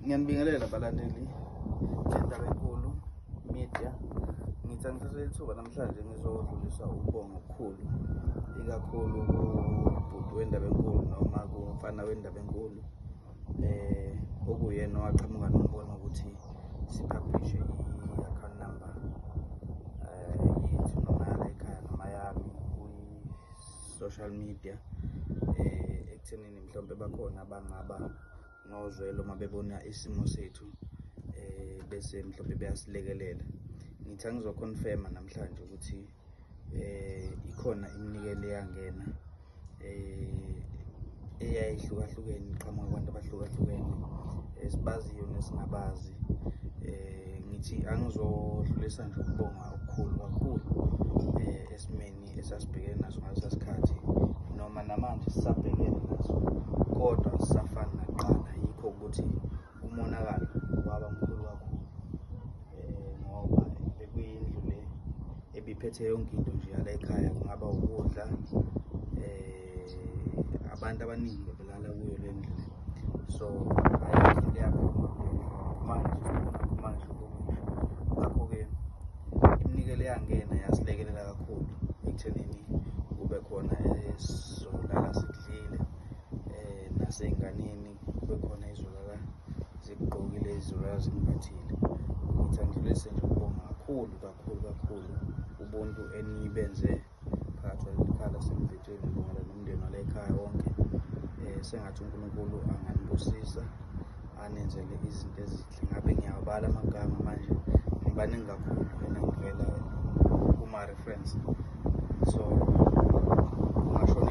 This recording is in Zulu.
Ngiyanibingelela balandeli bendaba enkulu media. Ngithi angithathe leli thuba namhlanje ngizodlulisa ukubonga okukhulu ikakhulu kubhuti wendaba enkulu noma kumfana wendaba enkulu okuyena owaqhamuka nombono ukuthi sipublishe i-account number yethu noma yala ekhaya noma yami kwi-social media ekuthenini mhlawumbe bakhona abangaba nozwelo uma bebona isimo sethu bese mhlawumbe beyasilekelela. Ngithi angizoconfirma namhlanje ukuthi ikhona iminikelo eyangena eyayihlukahlukene iqhamuka kubantu abahlukahlukene esibaziyo nesingabazi. Ngithi angizodlulisa nje ukubonga okukhulu kakhulu esimeni esasibhekene naso ngalesa sikhathi noma namanje sisabhekene naso, kodwa asisafani nakuqala. Yikho ukuthi umonakalo waba mkhulu kakhulu ngoba bekuyindlu le ebiphethe yonke into nje yala ekhaya, kungaba ukudla, abantu abaningi bebelala kuyo le ndlu le. So ayikho into eyaphuma kule ndlu, manje sibona manje okunje. Ngakho-ke iminikelo eyangena yasilekelela kakhulu ekuthenini kube khona esizolala sikudlile, nasey'nganeni kube khona izolala zikugqokile, izolala zikumbathile. Ngithi angidlulise nje ukubonga kakhulu kakhulu kakhulu ubuntu enibenze phakathi kwaleli khaya laseMbhejeni. Ngibongela nomndeni wala ekhaya wonke. Sengathi uNkulunkulu anganibusisa anenzele izinto ezinhle. Ngabe ngiyawabala amagama manje, nibaningi kakhulu and ngivela kuma-reference, so kungashona.